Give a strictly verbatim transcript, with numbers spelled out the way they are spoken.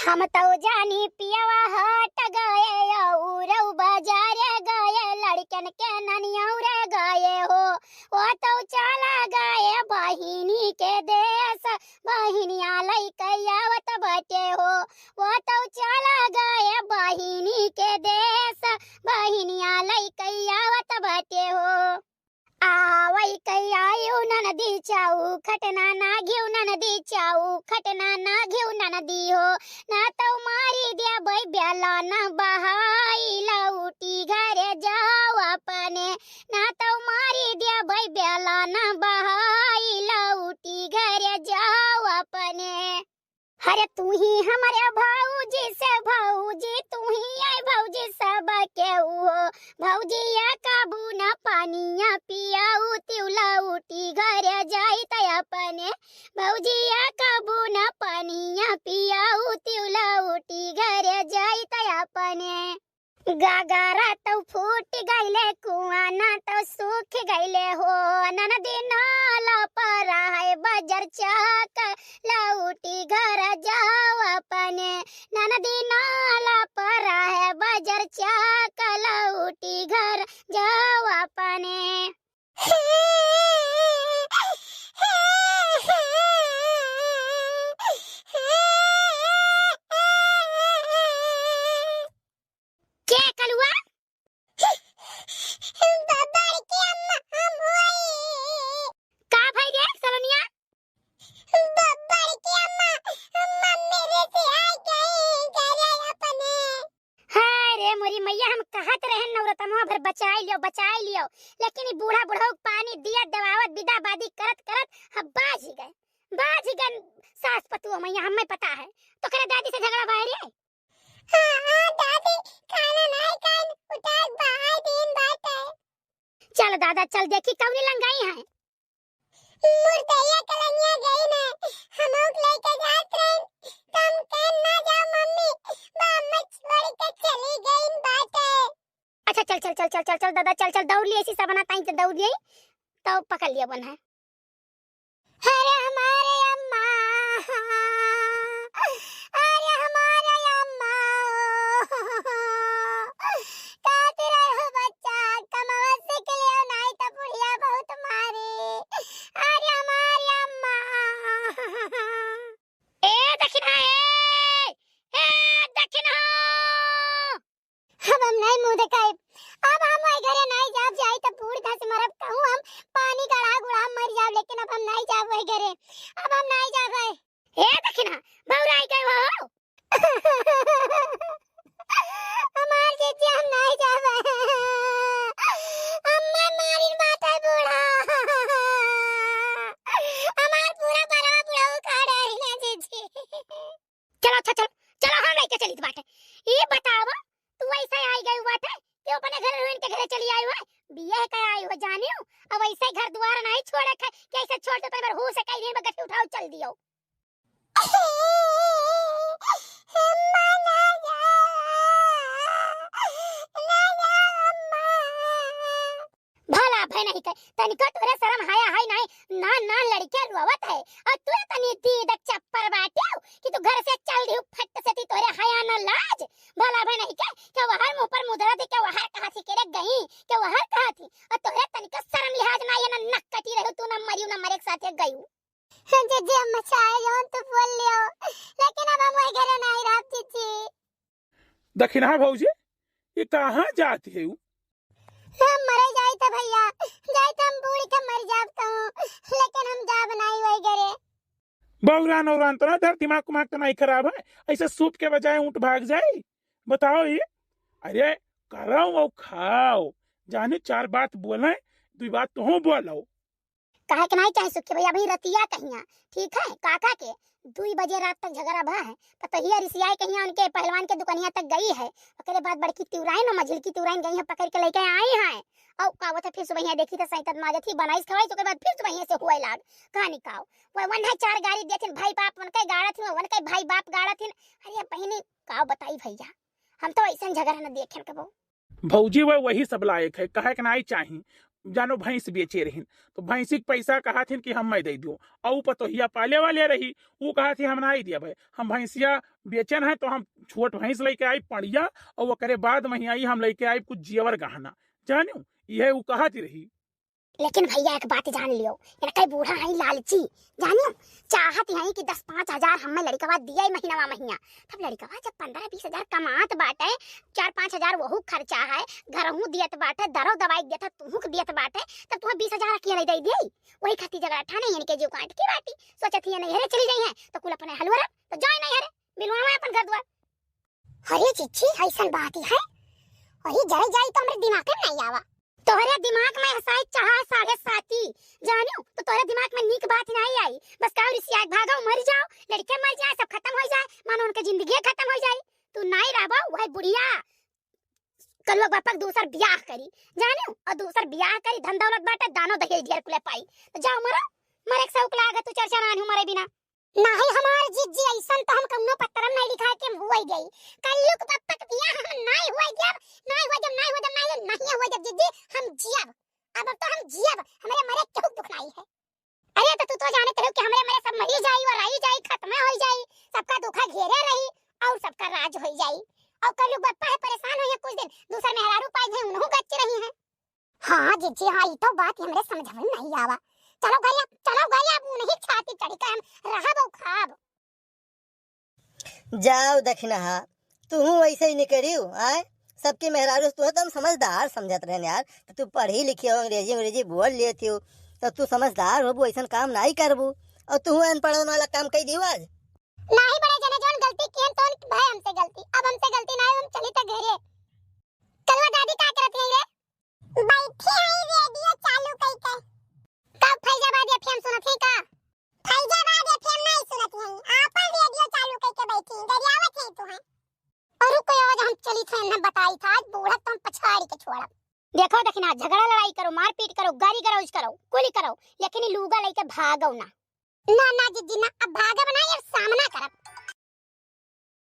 हम तउ जानी पियवा हट गए, औरउ बाजारे गए, लड़कन के ननियौरे गए हो। वो तउ चला गए बहिनी के देश, बहिनिया लइके आवत बाटे हो। वो तउ चला गए बहिनी के देश, बहिनिया लइके आवत बाटे हो। आवै कई आयु ननदी चाऊ, खटना ना घिउ ननदी चाऊ, खटना ना घिउ ननदी हो। ना तउ मारी देबै बेला ना बहाई, लौटी घरे जाओ अपने। ना तउ मारी देबै बेला ना बहाई, लौटी घरे जाओ अपने। अरे तू ही हमरे भौजी से भौजी, तू ही आय भौजी सब केहू हो। भौजिया कबू न पानिया पियाऊ, तिउला उठी घरे जाइत अपने। भौजिया कबू न पानिया पियाऊ, तिउला उठी घरे जाइत अपने। गगरा तउ फूट गइले, कुआँ ना तउ सूख गइले हो। ननदी नाला पर है बजर चाक, लौटी घर जाओ अपने। ननदी नाला पर है बजर चाक, लौटी घर जाओ अपने। के कलुआ? बड़की अम्मा, हम होई। का भई रे सलोनिया? ब-, बड़की अम्मा, मम्मी रिसियाई गई घरे अपने। हाय रे मोरी मैया, हम कहत रहेन नवरतनवा भर बचाई लियो, बचाई लियो, लेकिन ई बूढ़ा बुढ़ऊ पानी दिया देवावत बिदा बादी करत करत हम बाझ ही गए, बाझ ही गए। सास पतुआ मैया, हमें पता है, तोकरे दादी से झगड़ा भय रे। हाँ, हाँ, दादी, खाना नाई खाइन, उठार बाहर दिन बाटे। चल दादा, चल देखी कौनी लंगाई है। मुर्दैया कलनिया गई ने, हमहू के लेके जात रहिन, त हम कहन ना जाओ मम्मी, बा अम्मा छोड़ के चली गईन बाटे। अच्छा, चल, चल, चल, चल, चल, चल, दादा, चल, चल, दौड़ लिए, ऐसी सब बना ताई, तो दौड़ लिए, तो पकड़ लिया बन है। अरे हमारे अम्मा, अरे हमारे अम्मा, कहत रहो बच्चा, कमवा सीख लियो, नाई तो बुढ़िया बहुत मारी। अरे हमारे अम्मा। ए दखिनहा, ए, ए दखिनहा। अब हम नाई मुँह देखाइब। अब हम वही घरे नाई जाब, जाई त बूड़ धस मरब, कहूँ हम पानी गड़ा गुड़ा मर जाब, लेकिन अब हम नाई जाब वही घरे। अब हम नाई जाब है। ए दखिनहा, बौराई गए हो। हमार जीजी, हम नाई जाब है। अम्मा मारिन बाटे बूढ़ा। हमार पूरा बरवा बुढ़ऊ खा डारी ना जीजी। चलो, अच्छा, चलो, चलो, हम लेके चलित बाटे। ई बतावा, तू ऐसे आई गई बाटे कि अपने घर रोइन के घरे चली आई हुआ, बियाह के आई हो जानियो, अब ऐसे घर द्वार नहीं छोड़े के, कि ऐसे छोड़ के तनी बार हो से कई दिन में गठी उठाओ चल दियो। भला भय नहीं के, तनिको तोरे शरम हाया है नहीं, ना, ना लड़के रोवत है, और तू तनी दीद चप्पर बाटे कि तू घर से चल दिहु फट से, ती तोरे हाया ना लाज, भला भय नहीं के, के वहर मुँह पर मुदरा दे के वहर कहा थी के रे गई, के वहर कहा थी, और तोरे तनिको शरम लिहाज ना ये ना नक कटी रहू, तू ना मरियो ना मरे के साथे गयू। जे, जे मचाए जौन तू बोल लियो, लेकिन अब हम वही घरे नहीं रहब जीजी। दखिनहा भौजी, ये कहाँ जात है उ? हम मरे जाई त भैया, जाई त हम बूढ़ के मर जाब कहूँ, लेकिन हम जाब नाई वही घरे। बौरान औरान तो ना धर, दिमाग उमाग तो नहीं खराब है, ऐसे सूप के बजाय ऊँट भाग जाई? बताओ ये, अरे करो और खाओ, जाने चार बात बोले, दुई बात तुहूँ बोलो। काहे के नाई चाहे सुखी भैया, अभी रतिया कहिया, ठीक है, काका के दुई बजे रात तक झगड़ा भा है, पतोहिया रिसियाई कहिया उनके पहलवान के दुकनिया तक गई है, ओकरे बाद बड़की तिउराइन और मझिलकी तिउराइन गई है, पकड़ के लेके आई हैं। और का होता फिर सुबहिया देखी तो सैतत माजत ही बनाइस खवाई, तो ओकरे बाद फिर सुबहिया से हुए लाग। कहानी काव, वह वन है चार गाड़ी देथिन भाई बाप, वन के गाड़त हिन, वन के भाई बाप गाड़त हिन। अरे बहिनी, काव बताई भैया, हम तो ऐसन झगड़ा न देखेन कबो। भौजी वह वही सब लायक है, कहे के नाई चाही। जानो भैंस बेचे रहिन, तो भैंसी के पैसा कहत हिन कि हम मैं दे दियो, और पतोहिया पाले वाले रही, वो कहत ही हम नाई दिया भाई, हम भैंसिया बेचन है तो हम छोट भैंस लेके आई पड़िया, और ओकरे बाद में ही आई हम लेके आई कुछ जेवर गहना, जानियो, यह वो कहत ही रही। लेकिन भैया एक बात जान लियो, इनका बूढ़ा है लालची, जानियो, चाहत ही कि दस पाँच हजार हमें लड़कवा दिया ही महीनवा महीना। तब लड़कवा जब पन्द्रह बीस हजार कमात बाटे, चार पाँच हजार वहू खर्चा है, घरहू दियत बाटे, दरो दवाई दियत है, तुहू के दियत बाटे, तब तुहें बीस हजार अकेले दे दिए। वही खातिर झगड़ा ठाने इनके जीव काट के बाटी, सोचत ही नैहरे चली जाई है तो कुल अपने हलवा रख, तो जाए नैहरे, बिलवावे अपन घर द्वार। अरे चिच्ची, ऐसन बात ही है? वही जरे जाई तो हमरे दिमाग में नहीं आवा। तोहरे दिमाग में हंसाई चाहे साढ़े साती, जानियो, तो तोहरे दिमाग में नीक बात नहीं आई। बस का रिसिया भागो, मर जाओ, लड़के मर जाए, सब खत्म हो जाए, मानो उनके जिंदगी खत्म हो जाए। तू नहीं रहबो, वही बुढ़िया कलुआ बापक दूसर ब्याह करी, जानियो, और दूसर ब्याह करी, धन दौलत बाटे, दानो दहेज ढेर कुले पाई। तो जाओ मरो, मरे के शौक लागे, तू चर्चा ना हूँ मरे बिना। नाही हमार जिज्जी, ऐसन तो हम कौनो पत्तर में नहीं लिखा है कि हम हुए गई। कलयुग बापक बियाह हम नहीं हुए जब, नहीं हुए जब, नहीं हुए जब, नहीं हुए जब जिज्जी, हम जियब। अब, अब तो हम जियब, हमरे मरे केहू दुख नहीं है। अरे तो तू तो जानत रहो कि हमरे मरे सब मरी जाई और रही जाई, खत्म हो जाई, सबका दुखा घेरे रही और सबका राज हो जाई। और कलयुग बापा है परेशान होइहैं कुछ दिन, दूसर मेहरारू पाई है, उन्हों गच्च रही है। हाँ जिज्जी, हाँ, ई तो बात हमरे समझ में नहीं आवा। चलो घरे, चलो घरे, अब उन्हीं छाती चढ़ी के हम रहब और खाब। जाओ दखिनहा, तुहूँ वैसे ही निकरियो, आय? सबके मेहरारू से तुहे तो हम समझदार समझत रहन यार, तो तू पढ़ी लिखी हो, अंग्रेजी अंग्रेजी बोल लेती हो, तो तू समझदार होबू, ऐसन काम नहीं करबू, और तुहूँ अनपढ़न वाला काम कई दियो आज। नाही बड़े जने जौन गलती किहन तौन भय हमसे गलती, अब हमसे गलती नाही, हम चली त घरे। कलवा दादी का करत है रे? बैठी है रेडियो चालू कई के। का फैजाबाद एफएम सुनत है का? फैजाबाद एफएम नहीं सुनत है, आपन रेडियो चालू कई के बैठी, गरियावत है तू है। और रुको आज हम चली थे ना बताई था, आज बूढ़ा तुम पछाड़ी के छोड़ब। देखो दखिनहा, झगड़ा लड़ाई करो, मारपीट करो, गारी गलौज करो, कुली करो, लेकिन ई लूगा लेके भागो ना। ना, ना जिज्जी, ना, अब भागब ना, अब सामना करब।